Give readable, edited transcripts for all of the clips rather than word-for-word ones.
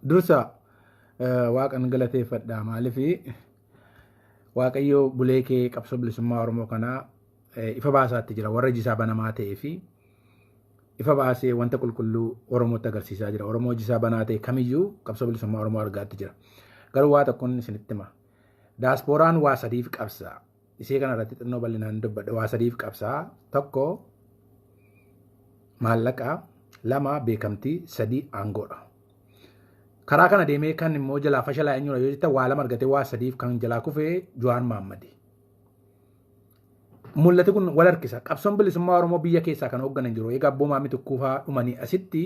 Dursa waaqan galateeffadha. Maaliif Waaqayyo bulee kee qabsoo bilisummaa Oromoo kanaa ifa baasaatti jira. Warra ijisaa banamaa ta'ee fi ifa baasee wanta qulqulluu Oromootti agarsiisaa jira. Oromoo ijisaa banaa ta'e kamiyyuu qabsoo bilisummaa Oromoo argaatti jira. Garuu waa tokkoon isinitti hima. Daaspooraan waa sadiif qabsaa. Isee kanarratti xinnoo bal'inaan dubbadha. Waa sadiif qabsaa. Tokko maallaqa, lama beekamtii, sadii aangoodha. Karaa kana deemee kan immoo jalaa fashalaa eenyudha yoo jettan waa lama argatee waa sadiif kan jalaa kufee Jawaar Mahaammadi. Mul'ati kun wal harkisa. Qabsoon bilisummaa Oromoo biyya keessaa kan hoogganan jiru. Egaa abboomaa mitukkuufaa dhumanii asitti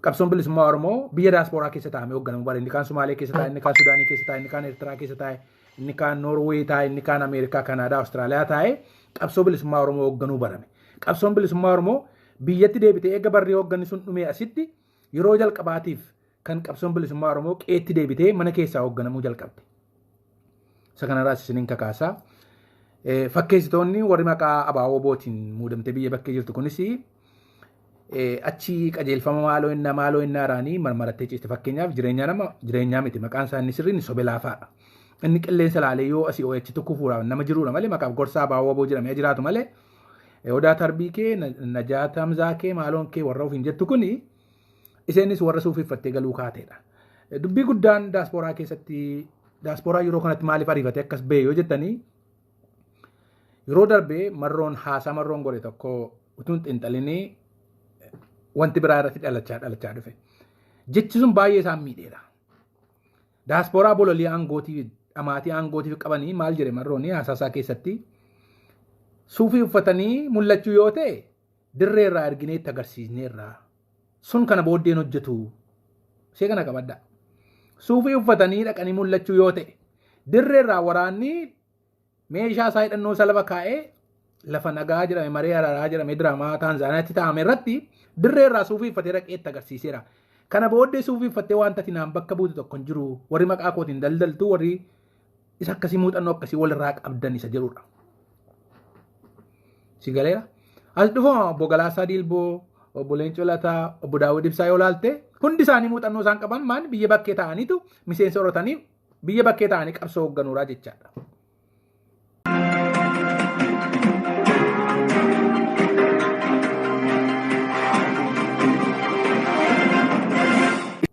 qabsoon bilisummaa Oromoo biyya daaspooraa keessa taa'amee hoogganamu bara. Inni kaan Sumaalee keessa taa'e, inni kaan Sudaanii keessa taa'e, inni kaan Eertiraa keessa taa'e, inni kaan Noorweey taa'e, inni kaan Ameerikaa, Kanaadaa, Awustiraaliyaa taa'e qabsoo bilisummaa Oromoo hoogganuu barame. Qabsoon bilisummaa Oromoo biyyatti deebitee eega barri hoogganni sun dhumee asitti yeroo jalqabaatiif kan qabsoon bilisummaa Oromoo qeetti deebitee mana keessaa hoogganamuu jalqabde. Isa kanarraas isiniin kakaasaa. Fakkeessitoonni warri maqaa ABO bootiin muudamtee biyya bakkee jirtu kunis achi qajeelfama maaloo innaa maaloo innaa raanii marmarattee ciiste. Fakkeenyaaf jireenyaa nama jireenyaa miti maqaan isaa inni sirriin sobelaafaadha. Inni qilleensa laalee yoo asii oo'achi tokko fuudhaan nama jiruudha malee maqaaf gorsaa ABO boo jedhamee jiraatu malee Odaa Tarbii kee Najaat Hamzaa kee maaloon kee warra ofiin jettu kuni isheenis warra suufii uffattee galuu kaateedha. Dubbii guddaan daaspooraa keessatti daaspooraa yeroo kanatti maaliif ariifatee akkas ba'e yoo jettanii yeroo darbee marroon haasaa marroon godhe tokko utuu hin xiinxalinii wanti biraa irratti dhalachaa dhalachaa dhufe. Jechi sun baay'ee isaan miidheera. Daaspooraa bololii aangootii dhamaatii aangootiif qabanii maal jedhe marroon haasaa isaa keessatti suufii uffatanii mul'achuu yoo ta'e dirree irraa erginee itti agarsiisneerra. Sun kana booddeen hojjetu. Ishee kana qabadha. Suufii uffatanii dhaqanii mul'achuu yoo ta'e dirree irraa waraanni meeshaa isaa hidhannoo isa lafa kaa'ee lafa nagaa jedhame maree araaraa jedhame diraamaa Taanzaaniyaatti taa'ame irratti dirree irraa suufii uffatee dhaqee itti agarsiiseera. Kana booddee suufii uffattee wanta ati naan bakka buutu tokko hin jiru. Warri maqaa kootiin daldaltu warri isa akkasii muuxannoo akkasii walirraa qabdan isa jedhudha. Si galeera? As dhufuma obbo Galaasaa Diilboo, obbo Leencoo Lataa, obbo Daawud Ibsaa yoo laalte hundi isaanii muuxannoo isaan qaban maan biyya bakkee ta'aniitu miseensa horatanii biyya bakkee ta'anii qabsoo hoogganuuraa jechaadha.